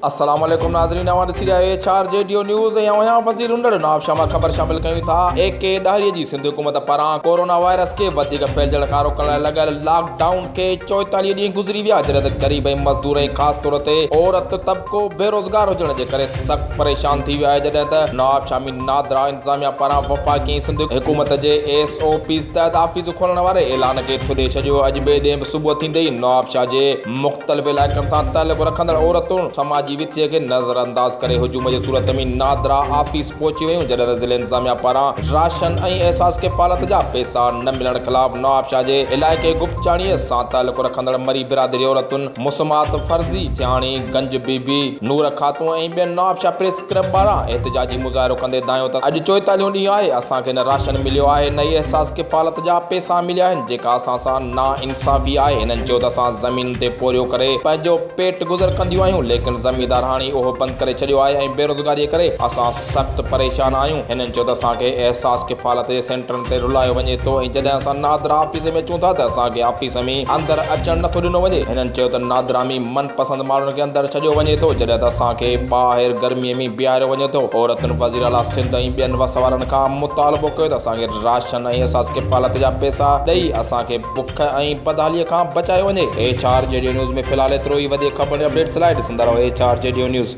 السلام عليڪم ناظرين اوهان ڏسي رهيا آهيو H R G D news ۽ آئون آهيان وزير انڙ نوابشاهه مان خبر شامل ڪيون ٿا اي ڪي ڏاهري جي سنڌ حڪومت پاران ڪورونا وائرس کي وڌيڪ ڦهلجڻ کان روڪڻ لاء لڳايل لاڪ ڊائون کي 44 ڏينهن گذري ويا جڏهن ته غريب ۽ مزدور ۽ خاص طور تي عورت طبقو بيروزگار هجڻ جي ڪري سخت پريشان ٿي ويو آهي جڏهن ته نوابشاهه ۾ نادرا انتظاميا پاران وفاقي ۽ سنڌ حڪومت جي ايس او پيز تحت آفيسون کولڻ واري اعلان کي ٿڏي ڇڏيو اڄ ٻئي ڏينهن به صبح ٿيندي ئي نوابشاهه جي مختلف علائقن سان تعلق رکندڙ عورتون سماجي وٿيء کي نظرانداز ڪري هجوم جي صورت ۾ نادرا آفيس پهچي ويون جڏهن ته ضلعي انتظاميا پاران راشن ۽ احساس ڪفالت جا پئسا نه ملڻ خلاف نوابشاهه جي علائقي گپچاڻي سان تعلق رکندڙ مري برادري عورتن مسمات فرزي سياڻي، گنج بي بي، نور خاتون ۽ ٻين نوابشاهه پريس ڪلب پاران احتجاجي مظاهرو ڪندي دانهيو ته اڄ چوئيتاليهون ڏينهن آهي اسان کي نه راشن مليو آهي نه ئي احساس ڪفالت جا پئسا مليا آهن جيڪا اسان سان نا انصافي آهي هنن چيو ته اسان زمينن تي پورهيو ڪري پنهنجو پيٽ گذر ڪنديون آهيون ليڪن زميندار هاڻي اهو بند ڪري ڇڏيو آهي ۽ بيروزگاري ڪري اسان سخت پريشان آهيون هنن چيو ته اسان کي احساس ڪفالت جي سينٽرن تي رلايو وڃي ٿو ۽ جڏهن اسان نادرا آفيس ۾ اچون ٿا ته اسان کي آفيس ۾ اندر اچڻ نٿو ڏنو وڃي هنن چيو ته نادرا ۾ من پسند ماڻهن کي اندر ڇڏيو وڃي ٿو جڏهن ته اسان کي ٻاهر گرمي ۾ بيهاريو وڃي ٿو عورتن وزيراعليٰ سنڌ ۽ ٻين وس وارن کان مطالبو ڪيو ته اسان کي راشن ۽ احساس ڪفالت جا پئسا ڏئي اسان کي بک ۽ بدحالي کان بچايو وڃي. ايڇ آر جي ڊيو نيوز ۾ في الحال ايترو ئي وڌيڪ خبرن ۽ اپڊيٽس لاء ڏسندا رهو ايڇ آر جي ڊيو نيوز.